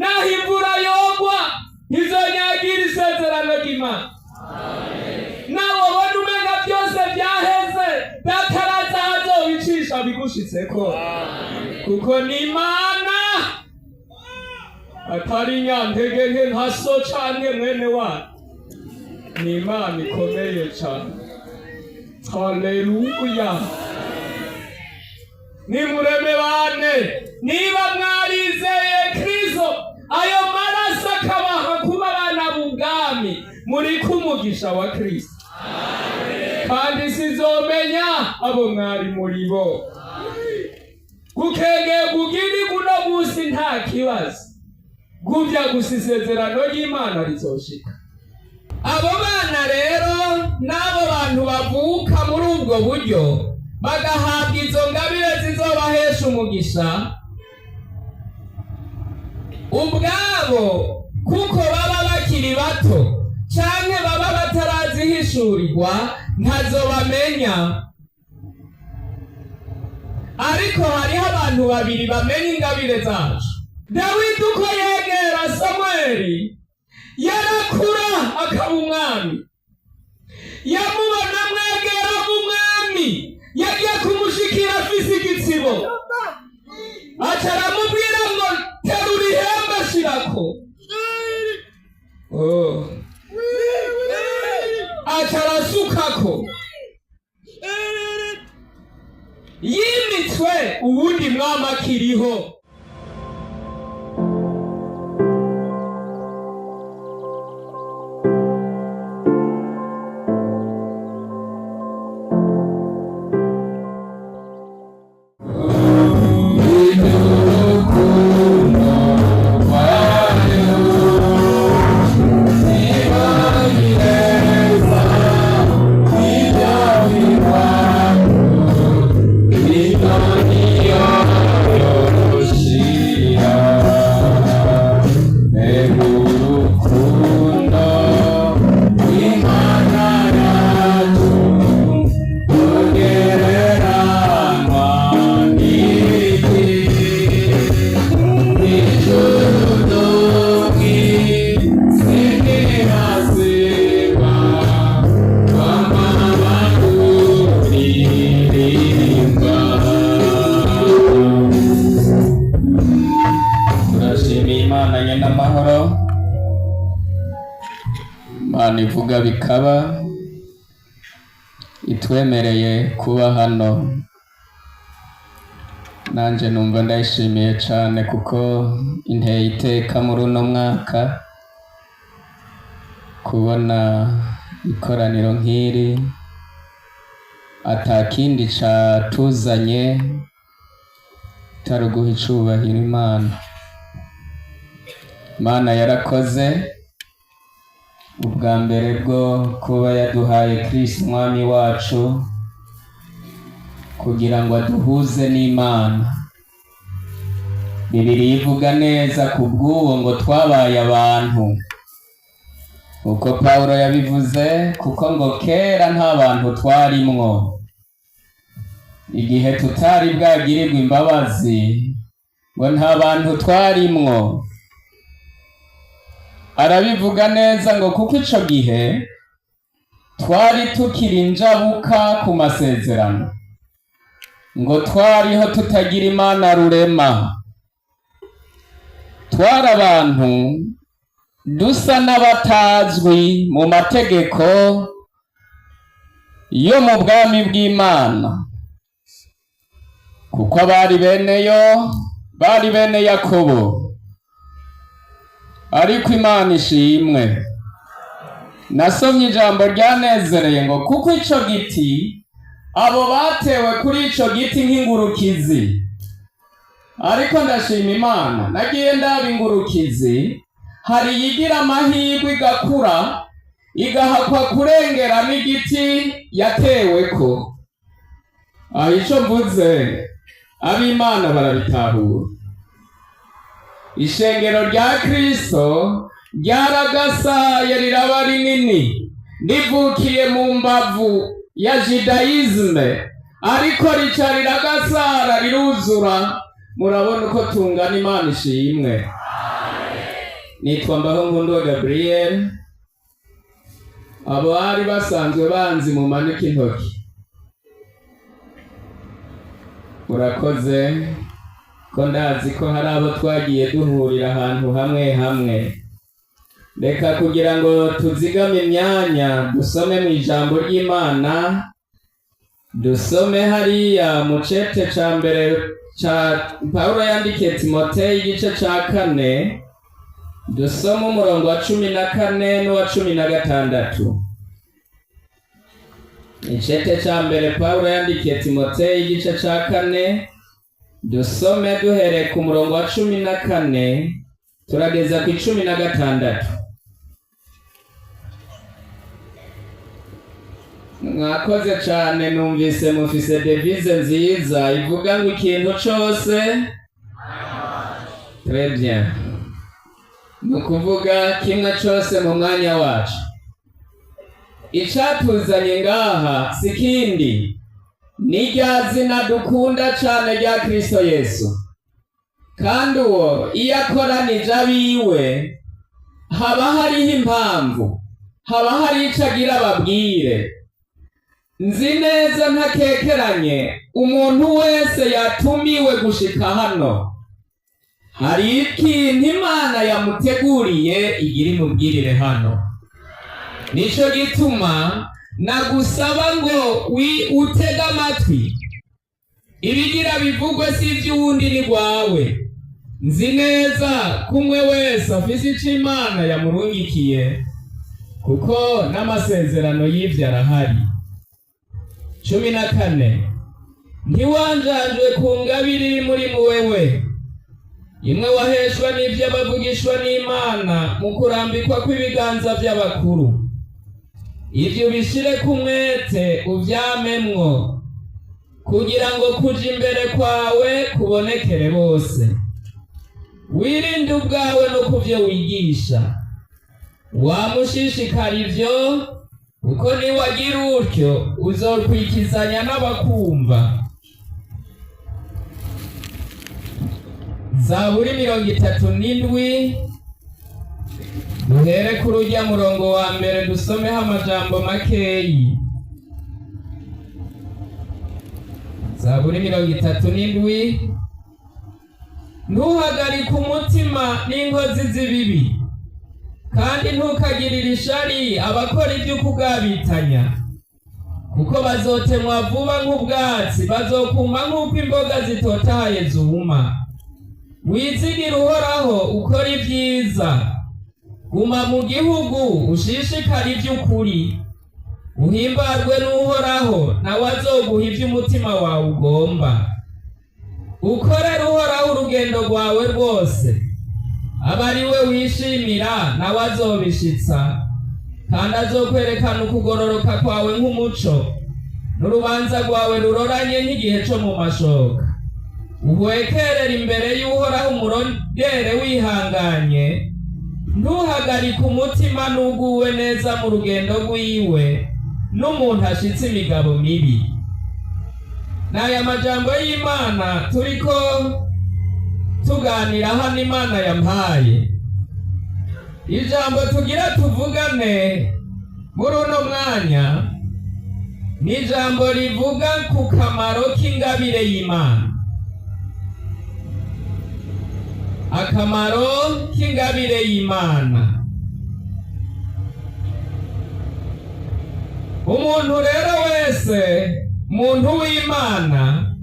Naho imvura yogwa, ntizonyagira isezerano ry'Imana. Nawe ubona umenga byose byaheze, Data araza azobicisha bigushitseko, kuko ni Imana atari nyantege nke nka so canke mwene wanyu, ni Imana ikomeye cane. Haleluya! Nimureme bane, niba mwarizeye Kristo, ayo maraso akabaha kuba abana b'ubwami, muri kumugisha wa Kristo, kandi sizomenya abo mwari muri bo. Gukengera ugiri kuno munsi nta kibazo, guvya gusa isezerano ry'Imana rizoshika. Abo bana rero n'abo bantu bavuka muri ubwo buryo, bagahabwa izo ngabire zizobahesha umugisha ubwabo, kuko baba bakiri bato canke baba batarazihishurirwa, ntazo bamenya. Ariko hariho abantu babiri bamenya ingabire zacu. Dawidi uko yegera Samweli, yarakura akaba umwami. Yamubona amwegera nk'umwami, yagiye kumushikira afise igitsibo, aca aramubwira ngo: "Terura ihembe shirako." Oh. Aca arasukako, yimitswe uwundi mwami akiriho. Turashimiye Imana nyenamahoro, Imana ivuga bikaba, itwemereye kuba hano. Nanje numva ndayishimiye cane kuko inteye iteka muri uno mwaka kubona ikoraniro nk'iri, ata kindi catuzanye atari uguha icubahiro Imana. Imana yarakoze ubwa mbere bwo kuba yaduhaye Kristo Umwami wacu kugira ngo aduhuze n'Imana. Bibiliya ivuga neza ku bw'uwo ngo twabaye abantu, uko Pawulo yabivuze, kuko ngo kera nta bantu twarimwo, igihe tutari bwagirirwe imbabazi, ngo nta bantu twarimwo. Arabivuga neza ngo kuko ico gihe twari tukiri injabuka ku masezerano, ngo twariho tutagira Imana rurema, twari abantu dusa n'abatazwi mu mategeko yo mu bwami bw'Imana, kuko abari beneyo bari bene Yakobo. Ariko Imana ishimwe, nasomye ijambo ryanezereye ngo kuko ico giti, abo batewe kuri ico giti nk'ingurukizi. Ariko ndashima Imana, nagiye ndaba ingurukizi, hari iyigira amahirwe igakura, igahakwa kurengera n'igiti yateweko. Aho ico mvuze ab'Imana barabitahura. Ishengero rya Kristo ryaragasaye riraba rinini, rivukiye mu mbavu ya judayizme, ariko rica riragasara riruzura. Murabona uko tungana. Imana ishimwe. Nitwa Mbahonkundo Gabriel. Abo bari basanzwe banzi mu manuka intoki. Murakoze ko ndazi ko hari abo twagiye duhurira ahantu hamwe hamwe. Reka kugira ngo tuzigame imyanya dusome mu ijambo ry'Imana, dusome hariya mu cete ca mbere ca Pawulo yandikiye Timoteyo igice ca kane, dusome umurongo wa 14 n'uwa 16. Icete ca mbere Pawulo yandikiye Timoteyo igice ca kane, dusome duhereye ku murongo wa 14 turageza ku 16. Mwakoze cane, numvise mufise devise nziza ivuga ngo ikintu cose très bien, ni ukuvuga kimwe cose mu mwanya wacu. Icatuzanye ngaha si kindi, ni rya zina dukunda cane rya Kristo Yesu. Kandi uwo iyo akoranije abiwe haba hariho impamvu, haba hari ico agira ababwire. Nzi neza ntakekeranye umuntu wese yatumiwe gushika hano hari ikintu Imana yamuteguriye igira imubwirire hano. Nico gituma nagusaba ngo utege amatwi, ibigira bivugwe si ivy'uwundi ni rwawe. Nzi neza ko umwe wese afise ico Imana yamurungikiye, kuko n'amasezerano y'ivyo arahari. 14. Ntiwanjanjwe ku ngabire iri muri wewe, imwe waheshwa n'ivyo abavugishwa n'Imana mu kurambikwa kw'ibiganza vy'abakuru. Ivyo ubishire ku mwete uvyamemwo, kugira ngo kuja imbere kwawe kubonekere bose. Wirinde ubwawe no kuvyo wigisha, wamushishikara ivyo, kuko niwagira utyo uzokwikizanya n'abakumva. Zaburi 37, duhere kuri urya murongo wa mbere dusomeho amajambo makeyi. Zaburi 37. Ntuhagarike umutima n'inkozi z'ibibi, kandi ntukagirire ishari abakora ivy'ukugabitanya, kuko bazotemwa vuba nk'ubwatsi, bazokuma nk'uko imboga zitotahaye zuma. Wizigire Uhoraho ukora ibyiza, guma mu gihugu ushishikare ivy'ukuri. Uhimbarwe n'Uhoraho, nawe azoguha ivy'umutima wawe ugomba. Ukorere Uhoraho urugendo rwawe rwose, abe ari we wishimira, nawe azobishitsa, kandi azokwerekana ukugororoka kwawe nk'umuco, n'urubanza rwawe ruroranye nk'igihe co mu mashoka. Uhwekerere imbere y'Uhoraho umurondere wihanganye, ntuhagarike umutima n'uguwe neza mu rugendo rwiwe, n'umuntu ashitse imigabo mibi. N'aya majambo y'Imana turiko tuganira hano Imana yampaye. Ijambo tugira tuvugane muri uno mwanya ni ijambo rivuga ku kamaro k'ingabire y'Imana. Akamaro k'ingabire y'Imana. Umuntu rero wese, muntu w'Imana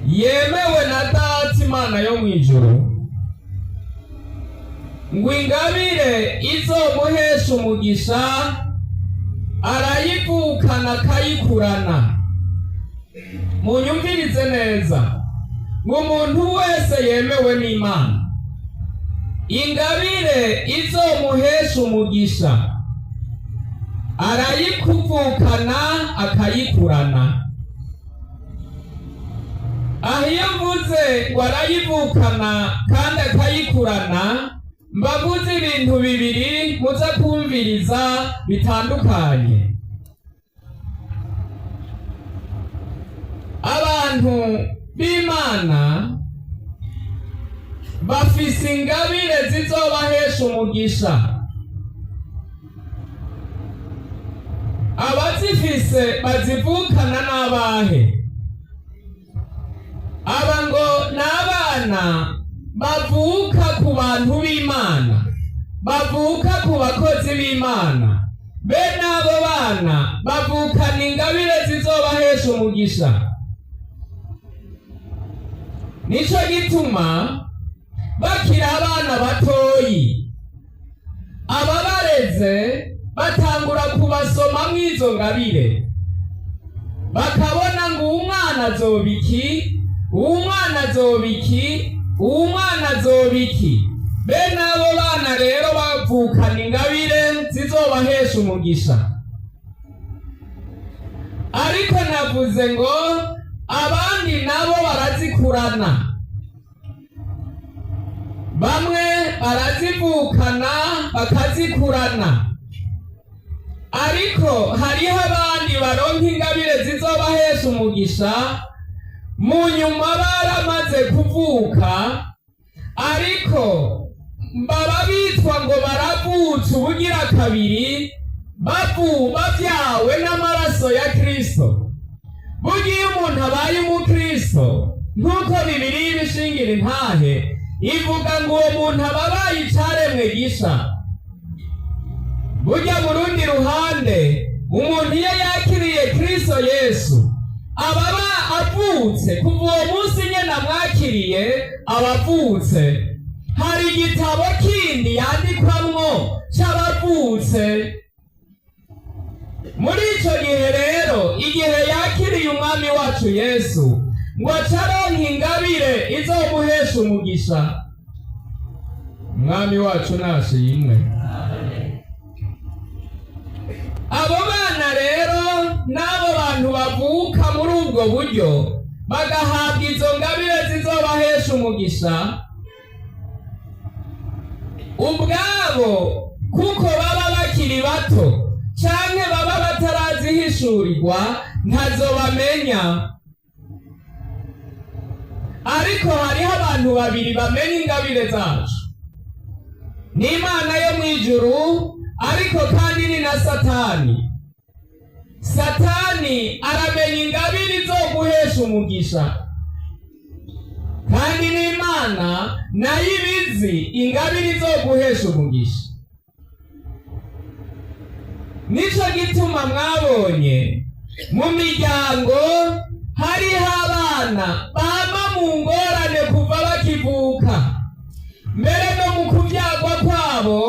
yemewe na Data Imana yo mw'ijuru, ngo ingabire izomuhesha umugisha arayivukana akayikurana. Munyumvirize neza, ngo umuntu wese yemewe n'Imana, ingabire izomuhesha umugisha arayikuvukana akayikurana. Aho iyo mvuze ngo arayivukana kandi akayikurana, mbavuze ibintu bibiri muza kumviriza bitandukanye. Abantu b'Imana Bafise ingabire zizobahesha umugisha. Abazifise bazivukana n'abahe? Aba ngo ni abana bavuka ku bantu b'Imana, bavuka ku bakozi b'Imana. Bene abo bana bavukana ingabire zizobahesha umugisha. Nico gituma bakiri abana batoyi, ababareze batangura kubasomamwo izo ngabire, bakabona ngo uwu mwana azoba iki, uwu mwana azoba iki, uwu mwana azoba iki. Bene abo bana rero bavukana ingabire zizobahesha umugisha. Ariko navuze ngo abandi nabo barazikurana, bamwe barazivukana bakazikurana, ariko hariho abandi baronka ingabire zizobahesha umugisha mu nyuma baramaze kuvuka, ariko baba bitwa ngo baravutse ubugira kabiri, bavyawe n'amaraso ya Kristo. Burya iyo umuntu abaye umukristo, nk'uko Bibiliya ibishingira intahe, ivuga ngo uwo muntu aba abaye icaremwe gisha. Burya mu rundi ruhande, umuntu iyo yakiriye Kristo Yesu aba avutse. Kuva uwo munsi nyene amwakiriye aba avutse. Hari igitabo kindi yandikwamwo c'abavutse. Muri ico gihe rero, igihe yakiriye umwami wacu Yesu, ngo ace aronka ingabire izomuhesha umugisha. Umwami wacu nashimwe. Abo bana rero n'abo bantu bavuka muri ubwo buryo bagahabwa izo ngabire zizobahesha umugisha ubwabo, kuko baba bakiri bato canke baba batarazihishurirwa, ntazo bamenya. Ariko hariho abantu babiri bamenya ingabire zacu: ni Imana yo mw'ijuru, ariko kandi ni na Satani. Satani aramenya ingabire zo guhesha umugisha, kandi n'Imana nayo ibizi ingabire zo guhesha umugisha. Nico gituma mwabonye mu miryango hariho abana bama mu ngorane kuva bakivuka, mbere no mu kuvyagwa kwabo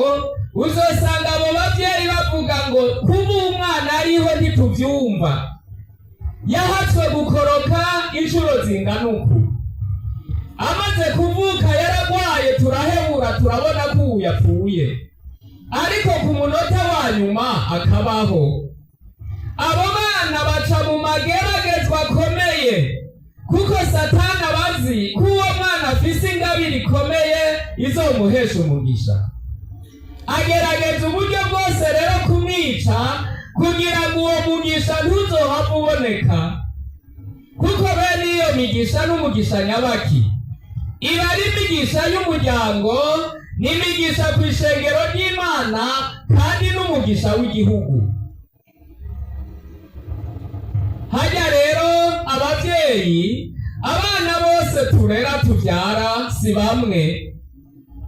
uzosanga abo bavyeyi bavuga ngo kuba umwana ariho ntituvyumva, yahatswe gukoroka inshuro zingana uku, amaze kuvuka yaragwaye turahebura, turabona ko ubu yapfuye, ariko ku munota wa nyuma akabaho. Abo bana baca mu mageragezwa akomeye, kuko Satani abazi ko uwo mwana afise ingabire ikomeye izomuhesha umugisha. Agerageza uburyo bwose rero kumwica kugira ngo uwo mugisha ntuzohave uboneka, kuko bene iyo migisha n'umugisha nyabaki iba ari imigisha y'umuryango, n'imigisha ku ishengero ry'Imana, kandi n'umugisha w'igihugu. Hajya rero abavyeyi, abana bose turera tuvyara si bamwe.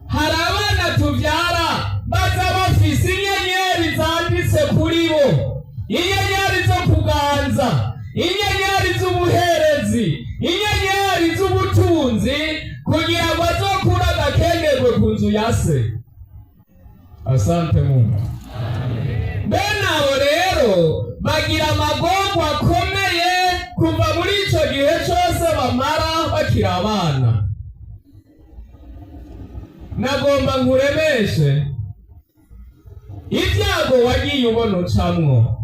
Hari abana tuvyara baza bafise inyenyeri zanditse kuri bo, inyenyeri zo kuganza, inyenyeri z'ubuherezi, inyenyeri z'ubutunzi, kugira ngo azokure agakengerwe ku nzu ya se. Asante Mungu. Bene abo rero bagira amagorwa akomeye kuva muri ico gihe cose bamara bakiri abana. Nagomba nkuremeshe, ibyago wagiye ubona ucamwo,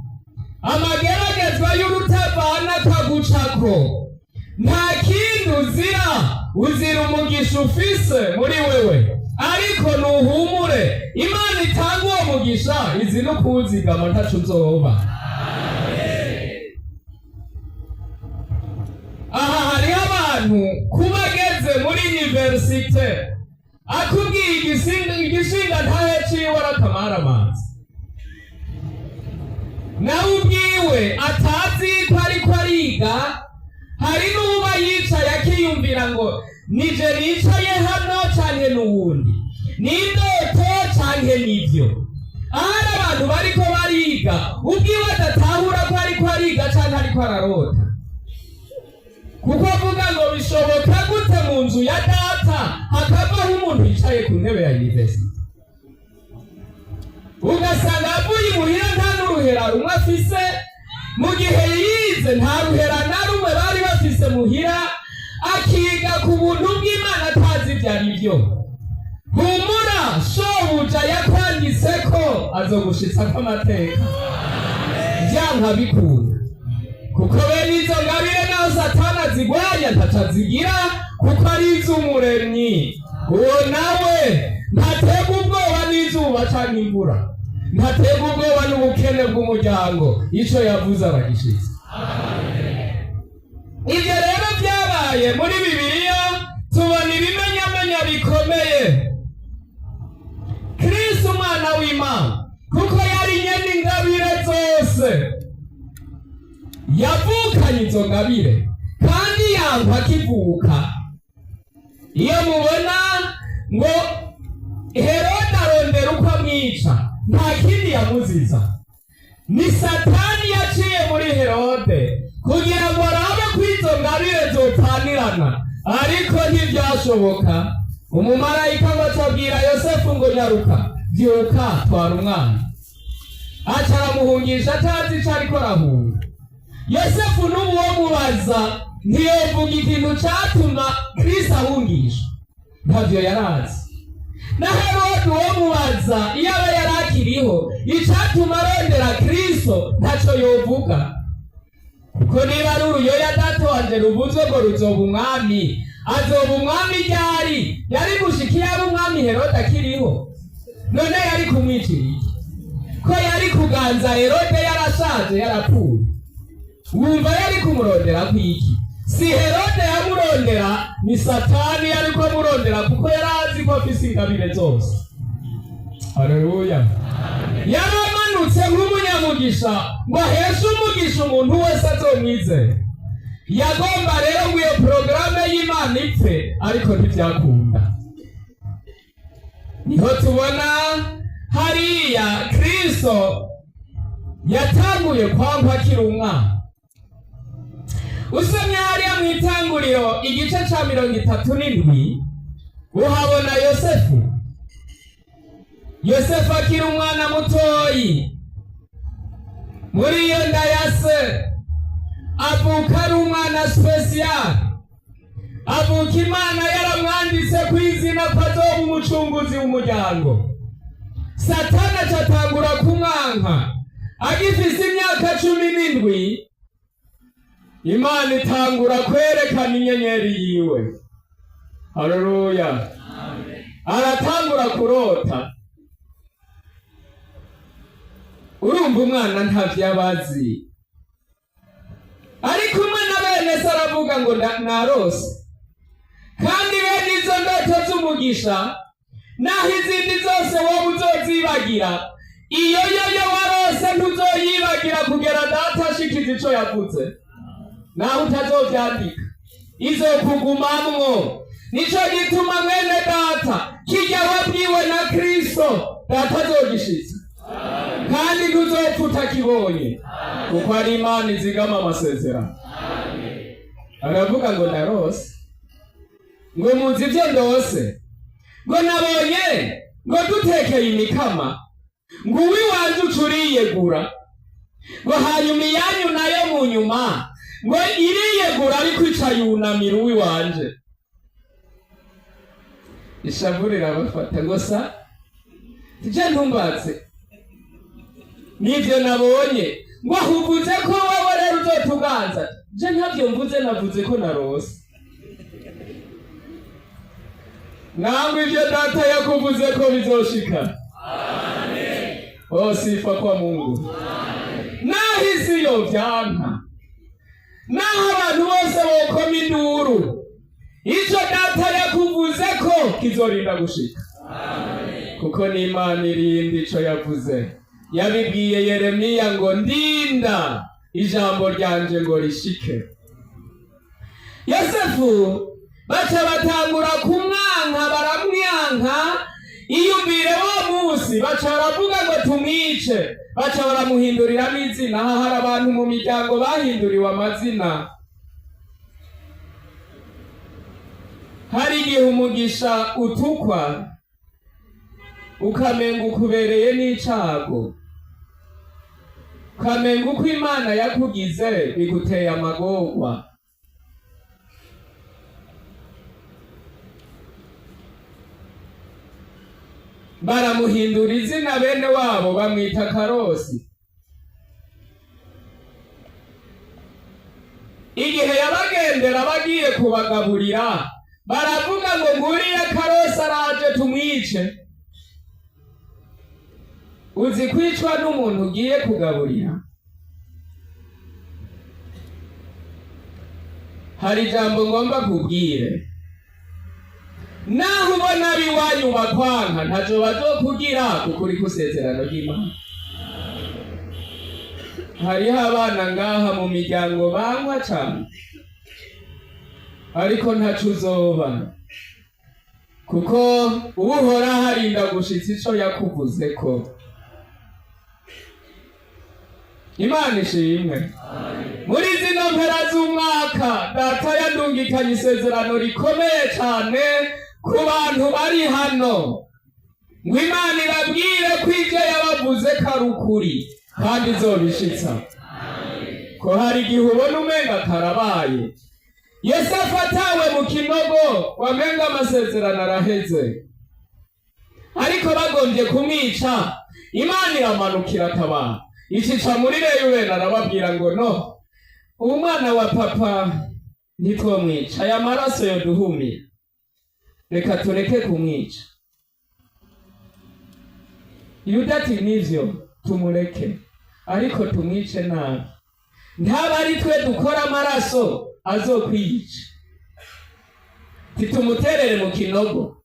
amageragezwa y'urutavana kagucako, nta kindi uzira, uzira umugisha ufise muri wewe. Ariko nuhumure, Imana itanga uwo mugisha izi no kuwuzigama, ntaco uzoba. Aha hariho abantu kuba ageze muri universite. Akubwiye igishinga ntahe ciwe arakamaramaza, nawe ubwiwe atazi ko ariko ariga. Hari n'uba yicaye akiyumvira ngo nije nicaye hano canke n'uwundi, ni indoto canke nivyo. Ahari abantu bariko bariga, ubwiwe adatahura ko ariko ariga canke ariko ararota, kuko avuga ngo bishoboka gute mu nzu ya data hakavaho umuntu yicaye ku ntebe ya university? Ugasanga avuye imuhira nta n'uruhera rumwe afise, mu gihe yize nta ruhera na rumwe bari bafise muhira, akiga ku buntu bw'Imana atazi ibyo ari byo. Humura, shobuja yakwanditse ko azogushitsako amateka vyanka bikunda, kuko bene izo ngabire naho Satani azigwanya ntaco azigira, kuko ari iz'Umuremyi. Uwo nawe ntaterwa ubwoba n'izuba canke imvura, ntaterwa ubwoba n'ubukene bw'umuryango. Ico yavuze aragishitse. Ibyo rero byabaye muri Bibiliya, tubona ibimenyamenya bikomeye. Kristo umwana w'Imana, kuko yari nyene ingabire zose, yavukanye izo ngabire kandi yankwa akivuka. Iyo mubona ngo Herode arondera uko amwica, nta kindi yamuziza, ni Satani yaciye muri Herode kugira ngo arabe ko izo ngabire zopfanirana, ariko ntibyashoboka. Umumarayika ngo acabwira Yosefu ngo nyaruka, byuka, twara umwana. Aca aramuhungisha atazi ico ariko arahunga. Yosefu n'ubu wo mubaza ntiyovuga ikintu catuma Kristo ahungisha, ntavyo yarazi. Na Herode uwo mubaza iyo aba yari akiriho icatuma arondera Kristo, ntaco yovuga, kuko niba ari uruyoya data wanje ruvuzwe ngo ruzoba umwami, azoba umwami ryari? Yari gushika iyo aba umwami Herode akiriho? None yari kumwicira iki, ko yari kuganza Herode yarashaje, yarapfuye? Wumva yari kumurondera kwiki? Si Herode yamurondera, ni Satani yariko amurondera, kuko yari azi ko afise ingabire zose. Haleluya! Yaramanutse nk'umunyamugisha ngo aheshe umugisha umuntu wese azomwizera. Yagomba rero ngo iyo porogaramu y'Imana ipfe, ariko ntibyakunda. Niho tubona hariya Kristo yatanguye kwankwa akiri umwana. Usomye hariya mu Itanguriro igice ca 37, uhabona Yosefu. Yosefu akiri umwana mutoyi muri iyo nda ya se, avuka ari umwana spécial, avuka Imana yaramwanditse ku izina ko azoba umucunguzi w'umuryango. Satani acatangura kumwanka agifise imyaka 17. Imana itangura kwerekana inyenyeri yiwe. Haleluya! Aratangura kurota. Urumva umwana ntavyo abazi, ariko umwana bene se aravuga ngo narose. Kandi bene izo ndoto z'umugisha, naho izindi zose wowe uzozibagira, iyo yo warose ntuzoyibagira kugera data ashikiza ico yavuze. Naho utazovyandika, izokugumamwo. Nico gituma mwene data, kirya wabwiwe na Kristo, data azogishitsa, kandi ntuzopfa utakibonye, kuko ari Imana izigama amasezerano. Aravuga ngo ndarose, ngo muzi ibyo ndose, ngo nabonye ngo dutekeye imikama, ngo uwiwanje uca uriyegura, ngo hanyuma iyanyu nayo mu nyuma ngo iriyegura, ariko ica yunamira uwiwanje. Ishavu rirabafata ngo sa tije ntumbatse nivyo nabonye, ngo ahuvuze ko wowe rero uzotuganza. Je ntavyo mvuze, navuze ko narose. Nangwa ivyo data yakuvuze ko bizoshika. Oh, sifa kwa Mungu! Naho isi yovyanka, naho abantu bose bokoma induru, ico data yakuvuze ko Kizorinda gushika, kuko n'Imana irinda ico yavuze. Yabibwiye Yeremiya ngo: "Ndinda ijambo ryanje ngo rishike." Yosefu baca batangura kumwanka, baramwanka. Iyumvire wo munsi baca baravuga ngo: "Tumwice." Baca baramuhindurira n'izina. Aha hari abantu mu miryango bahinduriwe amazina. Hari igihe umugisha utukwa, ukamenga ukubereye n'icago, ukamenga uko Imana yakugize biguteye amagorwa. Baramuhindura izina, bene wabo bamwita Karosi. Igihe yabagendera bagiye kubagaburira, baravuga ngo: "Nguriya Karosi araje, tumwice." Uzi kwicwa n'umuntu ugiye kugaburira? Hari ijambo ngomba kubwire: naho ubona ab'iwanyu bakwanka, ntaco bazokugira, kuko uri ku isezerano ry'Imana. Hariho abana ngaha mu miryango bankwa cane, ariko ntaco uzoba, kuko Uhoraho arinda gushitsa ico yakuvuzeko. Imana ishimwe. Muri zino mpera z'umwaka, Data yandungikanye isezerano rikomeye cane ku bantu bari hano, ngo Imana ibabwire ko ivyo yabavuze ko ari ukuri kandi izobishitsa. Ko hari igihe ubona umenga karabaye. Yosefu atawe mu kinogo, wamenga amasezerano araheze, ariko bagombye kumwica, Imana iramanukira atabara, icica muri Reyubeni. Arababwira ngo: "No, umwana wa papa ntitwomwica, aya maraso yoduhumiye, reka tureke kumwica." Yuda ati: "Nivyo, tumureke, ariko tumwice nabi, ntaba ari twe dukora amaraso azokwiyica, titumuterere mu kinogo."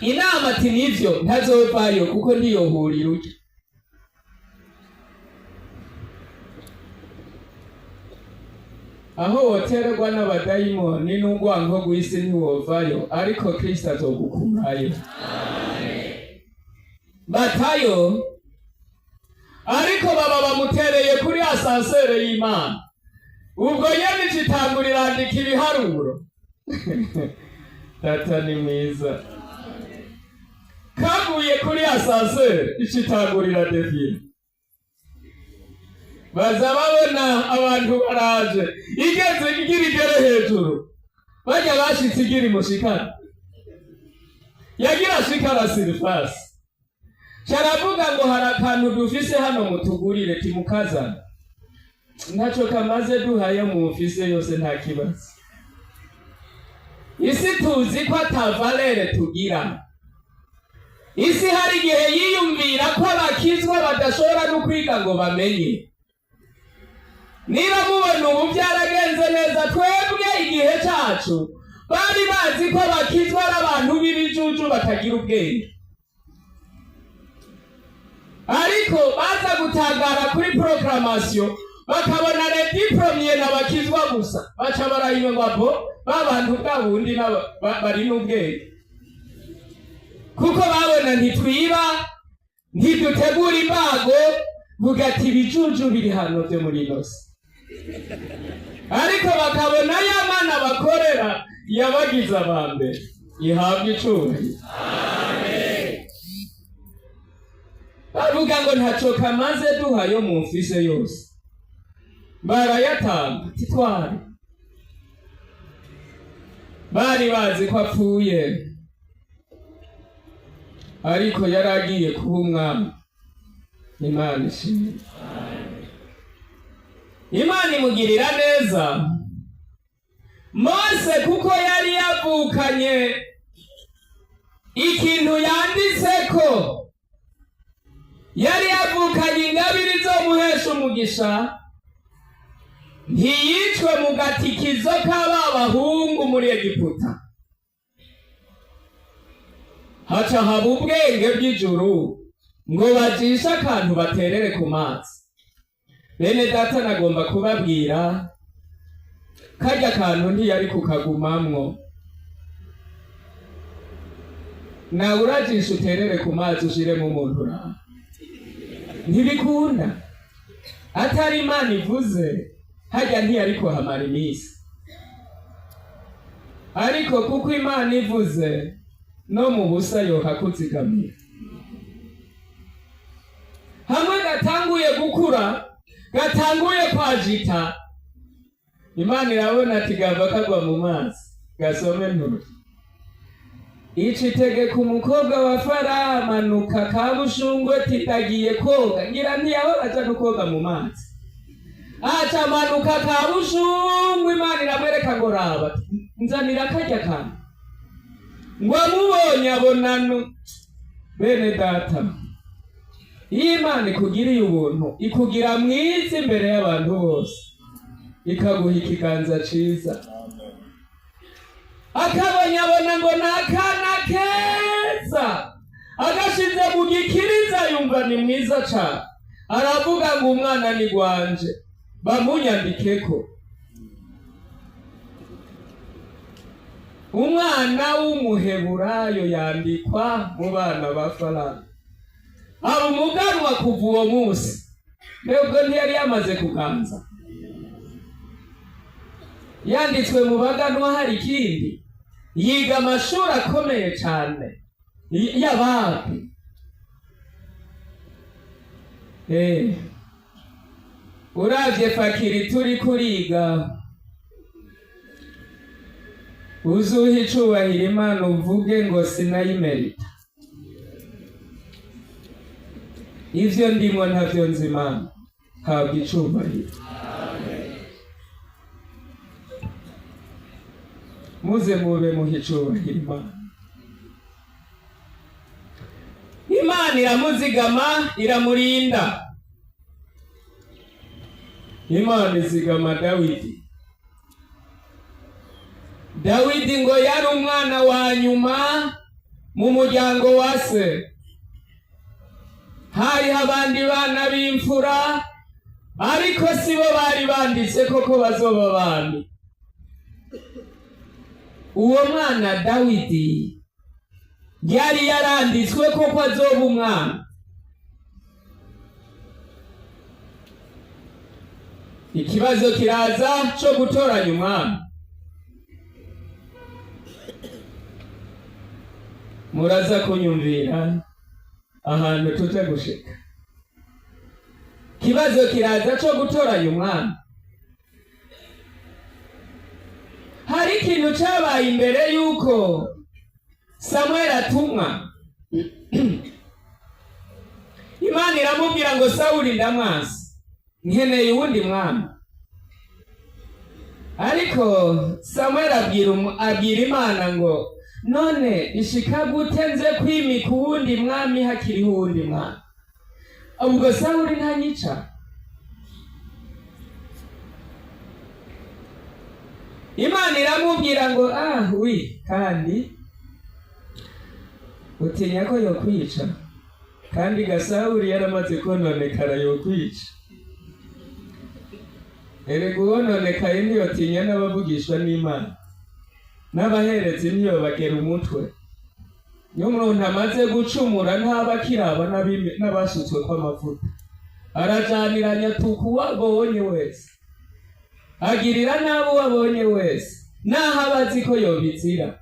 Inama ati: "Nivyo, ntazovayo kuko ntiyohurira urya." Aho wotererwa n'abadayimoni n'urwanko rw'isi ntiwovayo, ariko Kristo azogukurayo. Batayo, ariko baba bamutereye kuri ascenseur y'Imana. Ubwo nyene icitangura irandika ibiharuro. Data ni mwiza. Kaguye kuri ascenseur, icitangurira défiler. Baza babona abantu baraje, igeze igira igere hejuru, bajya bashitse igira imushikana, yagira shikara surface, caravuga ngo: "Hari akantu dufise hano, mutugurire." Timukazana, ntaco kamaze, duhaye mufise yose, nta kibazo. Isi tuzi ko ata valeur tugira. Isi hari igihe yiyumvira ko abakizwa badashobora no kwiga ngo bamenye. Niba mubona ubu byaragenze neza, twebwe igihe cacu bari bazi ko bakizwa ari abantu b'ibijuju batagira ubwenge, ariko baza gutangara kuri proclamation bakabona les 10 premiers n'abakizwa gusa, baca barahima ngo: "Abo ba bantu bwa bundi bari n'ubwenge," kuko babona ntitwiba, ntidutegura imbago, vuga ati: "Ibijuju biri hano byo muri ino si." Ariko bakabona ya Mana bakorera yabagize aba mbere. Ihabwa icubahiro. Bavuga ngo: "Ntaco kamaze, duhayo mufise yose." Barayatanga, titware. Bari bazi ko apfuye, ariko yari agiye kuba umwami. Imana ishimwe. Imana imugirira neza Mose, kuko yari yavukanye ikintu yanditse ko yari yavukanye ingabire izomuhesha umugisha. Ntiyicwe mu gatikizo k'aba bahungu muri Egiputa. Haca haba ubwenge bw'ijuru ngo bajishe akantu baterere ku mazi. Bene data, nagomba kubabwira karya kantu ntiyari kukagumamwo. Nawe urajisha uterere ku mazi ushiremo umuntu uraha, ntibikunda. Atari Imana ivuze, harya ntiyari kuhamara iminsi. Ariko kuko Imana ivuze, no mu busa yohakuzigamira. Hamwe gatanguye gukura, gatanguye kwajita, Imana irabona ati gava kagwa mu mazi gasome nturi. Ica itegeka umukobwa wa Farawo amanuka kabushungwe titagiye koga, ngira ntiyahora aja no koga mu mazi, aca amanuka kabushungwe. Imana iramwereka ngo raba, nzanira karya kantu. Ngo amubonye abonano. Bene data, iyo Imana ikugiriye ubuntu, ikugira mwiza imbere y'abantu bose, ikaguha ikiganza ciza. Akabonye abona ngo ni akana keza, agashize mu gikiriza yumva ni mwiza cane, aravuga ngo umwana ni gwanje, bamunyandikeko. Umwana w'umuheburayo yandikwa mu bana ba Farawo, aba umuganwa kuva uwo munsi. Mbega ntiyari yamaze kuganza, yanditswe mu baganwa? Hari ikindi, yiga amashuri akomeye cyane y'abami. Uravye fakiri turi kuriga, uzuha icubahiro Imana, uvuge ngo sinayimerita, ivyo ndimo ntavyo nzi. Imana habwa icubahiro. Muze mube muha icubahiro Imana. Imana iramuzigama, iramurinda. Imana izigama Dawidi. Dawidi ngo yari umwana wa nyuma mu muryango wa se. Hariho abandi bana b'imfura, ariko sibo bari banditse koko bazoba abami. Uwo mwana Dawidi yari yaranditswe koko azoba umwami. Ikibazo kiraza cyo gutoranya umwami. Muraza kunyumvira ahantu tuja gushika. Ikibazo kiraza cyo gutoranya umwami. Hari ikintu cyabaye imbere y'uko Samweli atumwa. Imana iramubwira ngo Sawuli ndamwanse, nkeneye uwundi mwami. Ariko Samweli abwira Imana ngo none ishika gute nze kwimika uwundi mwami hakiriho uwundi mwami? Ubwo Sawuli ntanyica? Imana iramubwira ngo ah wi, kandi utinya ko yokwica, kandi Gasawuli yaramaze kononekara, yokwica. Erega uwononekaye ntiyotinya n'abavugishwa n'Imana, n'abaherezi ntiyobagera umutwe. Iyo umuntu amaze gucumura ntaba akiraba n'abasutswe kw'amavuta, arajaniranya tuka uwo abonye wese, agirira nabi uwo abonye wese, naho aba azi ko yobizira.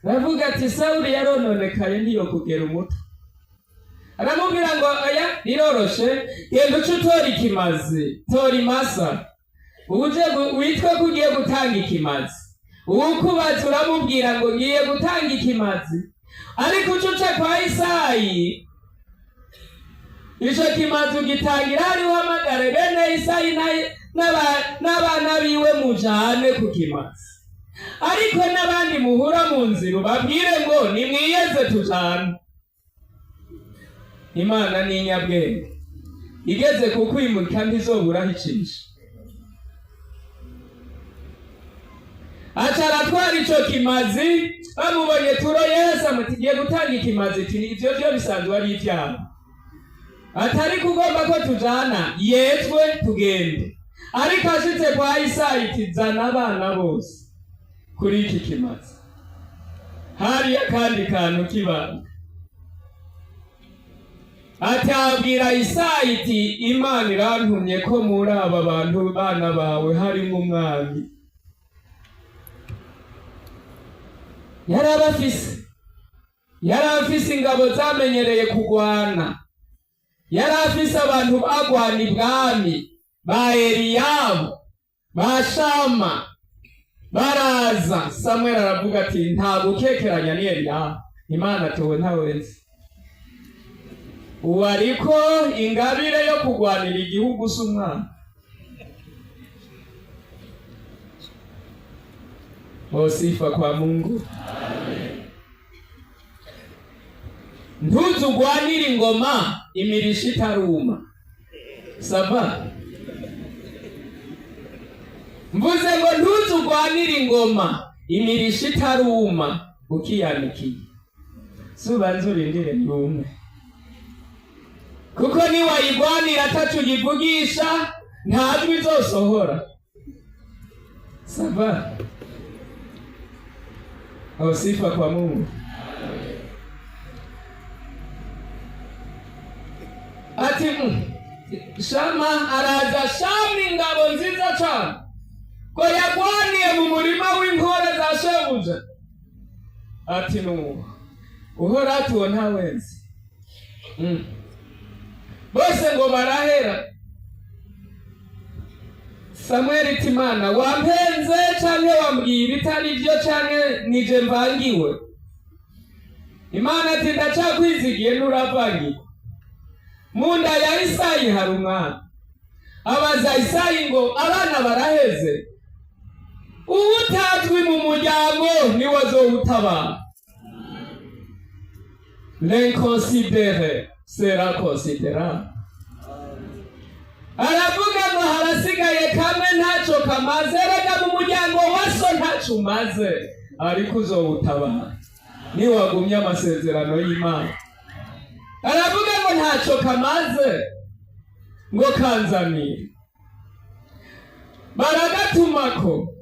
Aravuga ati Sawuli yarononekaye, ntiyokugera umutwe. Aramubwira ngo oya, biroroshe, genda uce utora ikimazi, tora imasa, uje witwe ko ugiye gutanga ikimazi. Uwukubaza uramubwira ngo ngiye gutanga ikimazi, ariko uce uca kwa Isayi, ico kimazi ugitangira hari, uhamagare bene Isayi n'abana biwe mujane ku kimazi, ariko n'abandi muhura mu nzira ubabwire ngo nimwiyeze tujane. Imana ni inyabwenge, igeze ku kwimurika ntizobura aho icisha. Aca aratwara ico kimazi. Bamubonye turo, Yesu amuti: "Giye gutanga ikimazi." Ati: "Ivyo vyo bisanzwe ari ivyaha, atari kugomba ko tujana yezwe tugende." Ariko ashitse kwa Isayi iti: "Zana abana bose kuri iki kimazi." Hariya akandi kantu k'ibanga, atabwira Isayi iti: "Imana irantumye ko muri aba bantu bana bawe harimo umwami." Yari afise ingabo zamenyereye kugwana, yari afise abantu bagwana ibwami, ba Eliyabu, ba Shama. Baraza, Samweli aravuga ati: "Nta gukekeranya, ni Eliyabu." Imana tuwe ntawe nzi ubu, ariko ingabire yo kugwanira igihugu si umwana. Sifa kwa Mungu. Ntuzugwanire ingoma imirisho itaruma. Sava, mvuze ngo ntuzugwanire ingoma imirisho itaruma ukiyanikiye. Subanza urindire yume, kuko niwayigwanira ataco uyivugisha, nta jwi izosohora. Sava, sifa kwa Mungu. Ati Shama araza. Shama ingabo nziza cane ngo yagwaniye mu murima w'inkore za shebuja. Ati: "Nuwo uhora atuwo ntawenzi." Bose ngo barahera. Samweli iti: "Imana wampenze canke wambwiye ibitari vyo canke nije mvangiwe?" Imana ati: "Ndacakwizigiye, nturavangirwa. Mu nda ya Isayi hari umwana." Abaza Isayi ngo: "Abana baraheze?" Uwutazwi mu muryango niwe azowutabara. L'inconsidéré sera considérable. Aravuga ngo harasigaye kamwe ntaco kamaze. Rega mu muryango wa so ntaco umaze, ariko uzowutabara niwagumye amasezerano y'Imana. Aravuga ngo ntaco kamaze, ngo kanzanire. Baragatumako.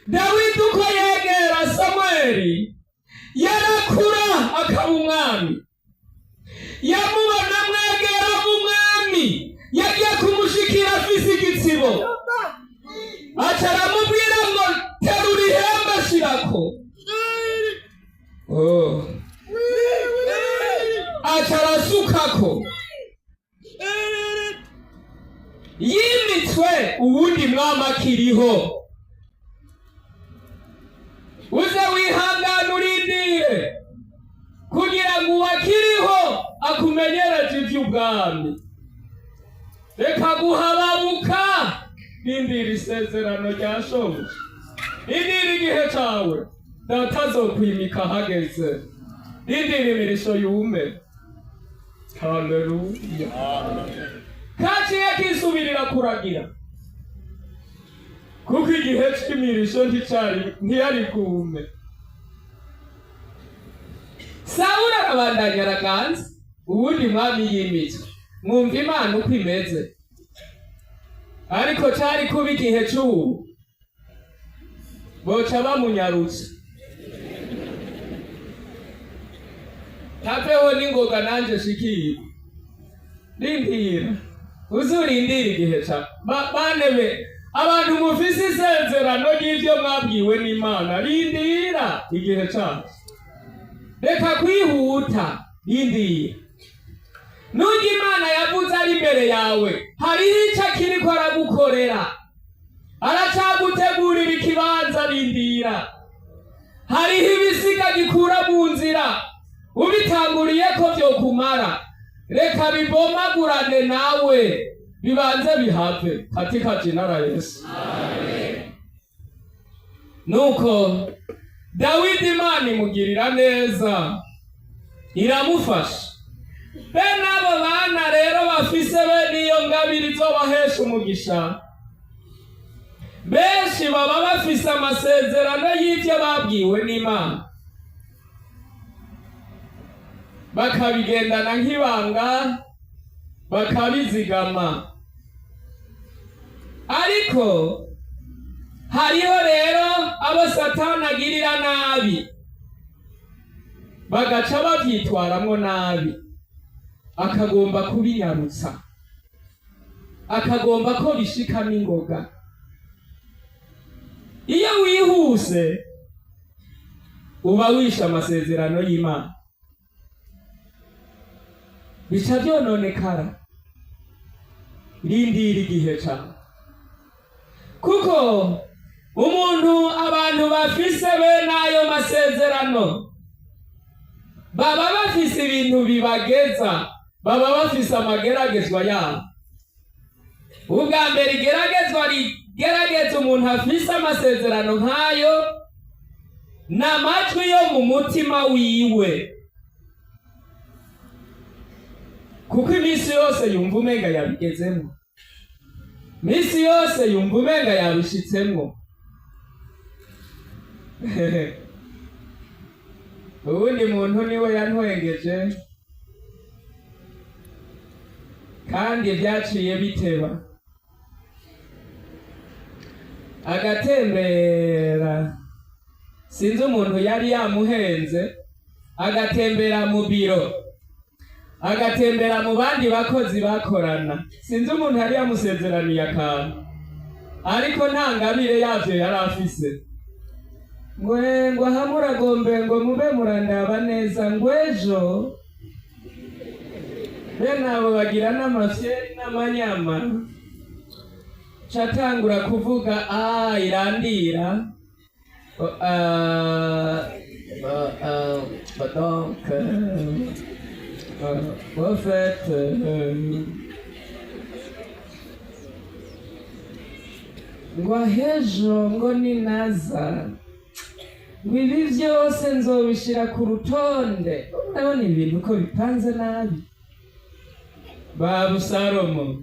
Dawidi uko yegera Samweli yarakura akaba umwami. Yamubona mwegera umwami, yagiye kumushikira afise igitsibo, aca aramubwira ngo: "Terura ihembe ashirako." Oh. Aca arasukako. Yimitswe uwundi mwami akiriho. Uze wihangane urindire kugira ngo uwakiriho akumenyereze ivy'ubwami. Reka guhababuka, rindira isezerano rya shobuja, rindira igihe cawe, data azokwimika hageze. Rindira imirisho yume. Haleluya! Kaciye kisubirira kuragira, kuko igihe c'imirisho nticari ntiyari bwume. Sawuli arabandanya araganza, uwundi mwami yimitswe. Mwumva Imana uko imeze. Ariko cari kuba igihe c'ubu, boca bamunyarutsa taveho n'ingoga. Nanje shikirwa. Rindira, uzurindira igihe ca banebe. Abantu mufise isezerano ry'ivyo mwabwiwe n'Imana, rindira igihe cacu, reka kwihuta, rindira. Nubwo Imana yavuze ari imbere yawe, hariho ico akiriko aragukorera, aracagutegurira ikibanza. Rindira, hariho ibisiga gikura mu nzira, ubitanguriye ko vyokumara. Reka bibomagurane nawe, bibanze bihave katika jina la Yesu. Nuko Dawidi Imana imugirira neza, iramufasha. Bene abo bana rero bafise bene iyo ngabire izobahesha umugisha. Benshi baba bafise amasezerano y'ibyo babwiwe n'Imana, bakabigendana nk'ibanga, bakabizigama. Ariko hariho rero abo Satani agirira nabi, bagaca babyitwaramwo nabi, akagomba kubinyarutsa, akagomba ko bishika n'ingoga. Iyo wihuse uba wishe amasezerano y'Imana, bica byononekara. Rindira igihe cawe, kuko umuntu, abantu bafise bene ayo masezerano baba bafise ibintu bibageza, baba bafise amageragezwa yabo. Ubwa mbere, igeragezwa rigerageza umuntu afise amasezerano nk'ayo ni amajwi yo mu mutima wiwe, kuko iminsi yose yumva umenga yabigezemo, iminsi yose yumva umenga yabishitsemo. Uwundi muntu niwe yantwengeje, kandi byaciye biteba, agatembera, sinzi umuntu yari yamuhenze, agatembera mu biro, agatembera mu bandi bakozi bakorana. Sinzi umuntu yari yamusezeraniye akantu, ariko nta ngabire yavyo yari afise. Ngo ngo aha muragombe ngo mube murandaba neza, ngo ejo. Bene abo bagira n'amafyeri n'amanyama. Catangura kuvuga a irandira. Oh, bah, donc, au fait, ngo ahejo ngo ninaza, ngo ibi byose nzobishira ku rutonde. Urabona ibintu ko bipanze nabi. Ba Abusalomo,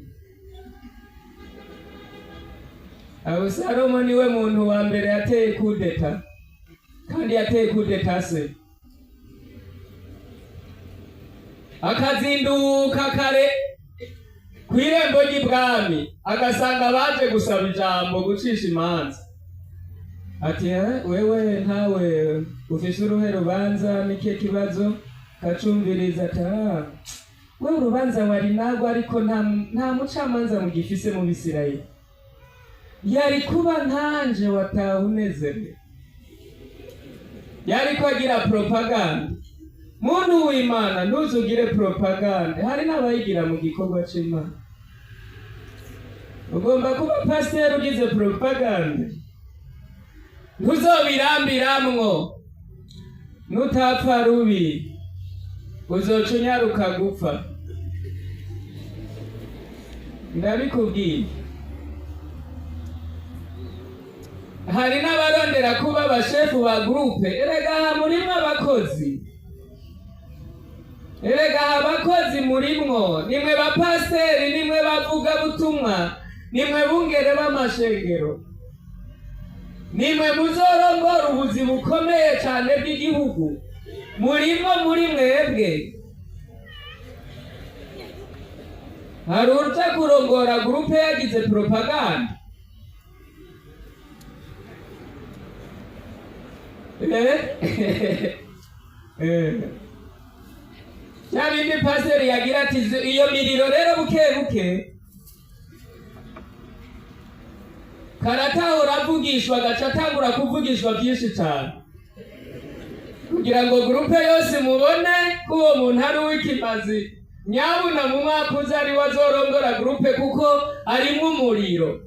Abusalomo niwe muntu wa mbere yateye kudeta, kandi yateye kudeta se akazinduka kare ku irembo ry'ibwami, agasanga baje gusaba ijambo, gucisha imanza. Ati: "Wewe ntawe ufise uruhe rubanza? Nike kibazo?" Kacumviriza ati: "Ah, wewe urubanza wari nagwo, ariko nta mucamanza mugifise mu Bisirayeli. Yari kuba nkanje wataha unezerewe." Yariko agira propaganda. Muntu w'Imana, ntuzugire propaganda. Hari n'abayigira mu gikorwa c'Imana. Ugomba kuba pasiteri ugize propaganda, ntuzobirambiramwo. Nutapfa rubi, uzoca unyaruka gupfa, ndabikubwiye. Hari n'abarondera kuba abashefu ba groupe. Erega aha murimwo abakozi, erega aha abakozi murimwo, nimwe bapasiteri, nimwe bavugabutumwa, nimwe bungere b'amashengero, nimwe muzorongora ubuzi bukomeye cyane bw'igihugu. Murimwo muri mwebwe. Hari uja kurongora groupe yagize propaganda? Bya bindi pasiteri yagira ati: "Iyo miriro rero buke buke karatahura avugishwa," agaca atangura kuvugishwa byinshi cyane kugira ngo groupe yose mubone ko uwo muntu ari uw'ikimazi. Nyabuna mu mwaka uza ari we azorongora groupe, kuko arimwo umuriro.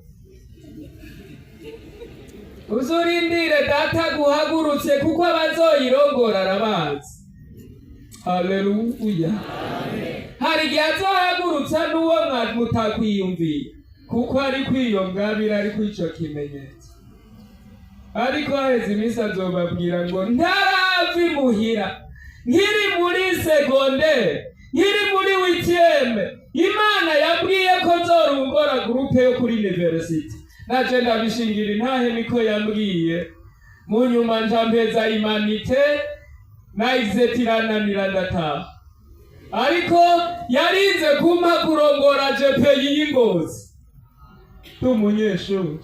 Uzurindire data guhagurutse, kuko abazoyirongora arabazi. Haleluya! Hari igihe azohagurutsa n'uwo mutakwiyumviye, kuko ari kwiyongabira, ari kw'ico kimenyetso. Ariko haheze iminsi azobabwira ngo: "Ntarava imuhira, nkiri muri segondere, nkiri muri huitième, Imana yabwiye ko nzorongora groupe yo kuri université." Naje ndabishingira intahe, niko yambwiye. Mu nyuma nja mpeza humanités na izetirananira, ndataha. Ariko yarinze kumpa kurongora GPI y'Ingozi ndi umunyeshuri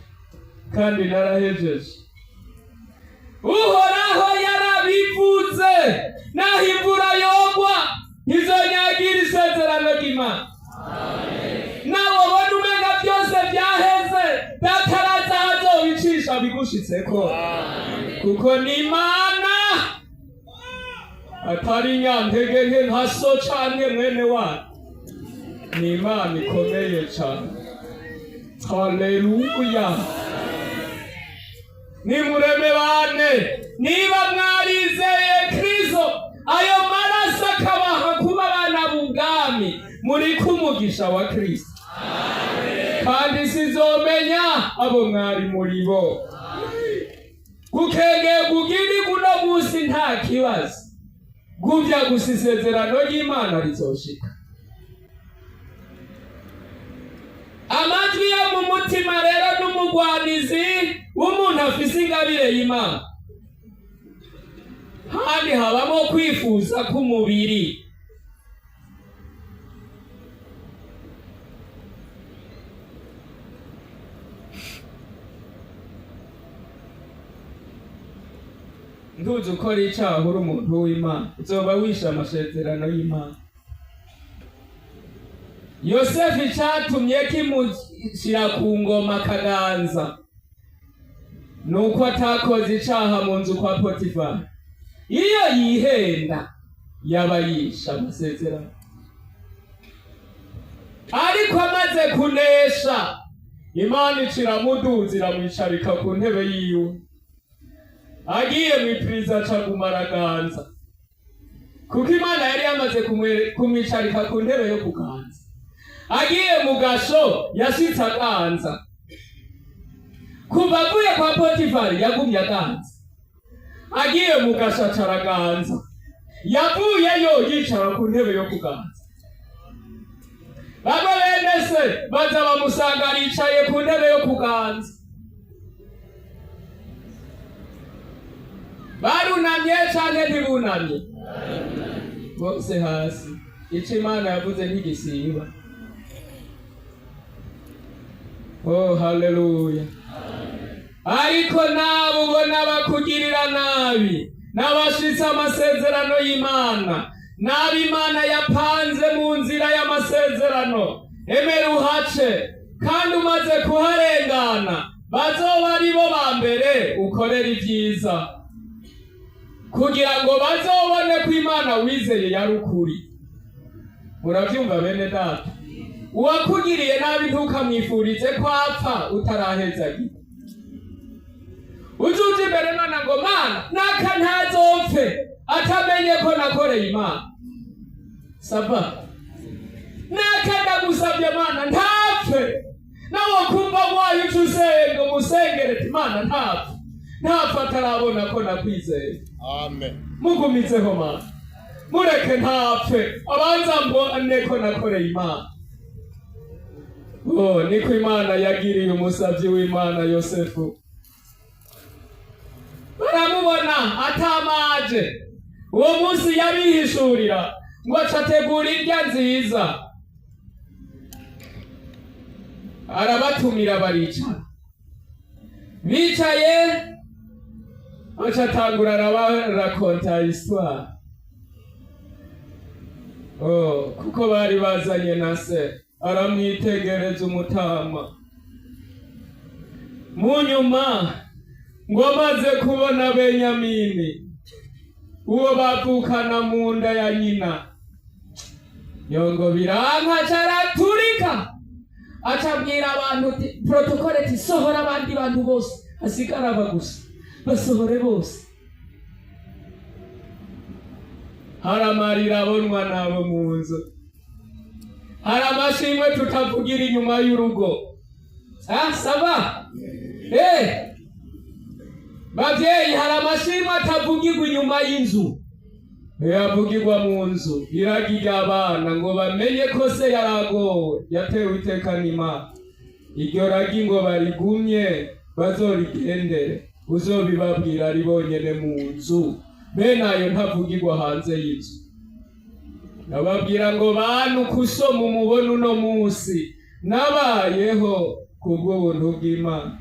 kandi narahejeje. Uhoraho yarabivuze, naho imvura yogwa ntizonyagira isezerano ry'Imana. Nawe ubona umenga byose byaheze, dataraza azobicisha bigushitseko, kuko ni Imana atari nyantege nke nka so canke mwene wanyu, ni Imana ikomeye cane. Haleluya! Nimureme bane, niba mwarizeye Kristo, ayo maraso akabaha kuba abana b'ubwami, muri kumugisha wa Kristo, kandi sizomenya abo mwari muri bo. Gukengera ugiri kuno munsi nta kibazo, guvya gusa isezerano ry'Imana rizoshika. Amajwi yo mu mutima rero n'umugwanizi w'umuntu afise ingabire y'Imana. Handi habamo kwifuza k'umubiri. Ntuzi ukora icaha uri umuntu w'Imana, uzoba wishe amasezerano y'Imana. Yosefu icatumye kimushyira ku ngoma akaganza nuko atakoze icaha mu nzu kwa Potifari. Iyo yihenda yaba yishe amasezerano. Ariko amaze kunesha, Imana iciramuduza, iramwicarika ku ntebe yiwe. Agiye mw'ipirizo acaguma araganza, kuko Imana yari yamaze kumwicarika ku ntebe yo kuganza. Agiye mu gasho yashitse aganza. Kuva avuye kwa Potifari yagumye aganza. Agiye mu gasho aca araganza. Yavuyeyo yicara ku ntebe yo kuganza. Bamwe bene se baza bamusanga aricaye ku ntebe yo kuganza. Barunamye canke ntibunamye? Bose hasi. Ico Imana yavuze ntigisiba. Oh, haleluya! Ariko nabo ubona bakugirira nabi n'abashitse amasezerano y'Imana, n'abo Imana yapanze mu nzira y'amasezerano, emera uhace, kandi umaze kuharengana bazoba ari bo ba mbere ukorera ibyiza, kugira ngo bazobone ko Imana wizeye yari ukuri. Murabyumva, bene data? Uwakugiriye nabi ntukamwifurize ko apfa utarahezagira. Uzuja imbere none ngo: "Mana, naka ntazopfe atamenye ko nakoreye Imana." Ça va, naka ndagusabye Mana ntapfe. Nawe kumva wayo uca usenga, umusengere ati: "Mana, ntapfe, ntapfe atarabona ko nakwizeye." Amen. Mugumizeho Mana, mureke ntapfe, abanza mbone ko nakoreye Imana. Oh, niko Imana yagiriye umusabyi w'Imana Yosefu. Baramubona atamaje. Uwo munsi yabihishurira ngo acategura indya nziza, arabatumira, baricara. Bicaye, acatangura arabarakonta histoire. Oh, kuko bari bazanye na se, aramwitegereza umutama. Mu nyuma ngo amaze kubona Benyamini, uwo bavukana mu nda ya nyina, yongo biranka, caraturika. Acabwira abantu ati protocole ati: "Sohora abandi bantu bose, hasigara aba gusa, basohore bose." Hari amarira abonwa n'abo mu nzu, hari amashimwe tutavugira inyuma y'urugo. Ah, ça va, eh bavyeyi, hari amashimwe atavugirwa inyuma y'inzu, yavugirwa mu nzu. Iragi ry'abana ngo bamenye ko se yaragowe, yatewe iteka n'Imana. Iryo ragi ngo barigumye bazorigendere, uzobibabwira ari bonyene mu nzu. Bene ayo ntavugirwa hanze y'inzu. Nababwira ngo bantu kusoma umubona uno munsi, nabayeho kubw'ubuntu bw'Imana,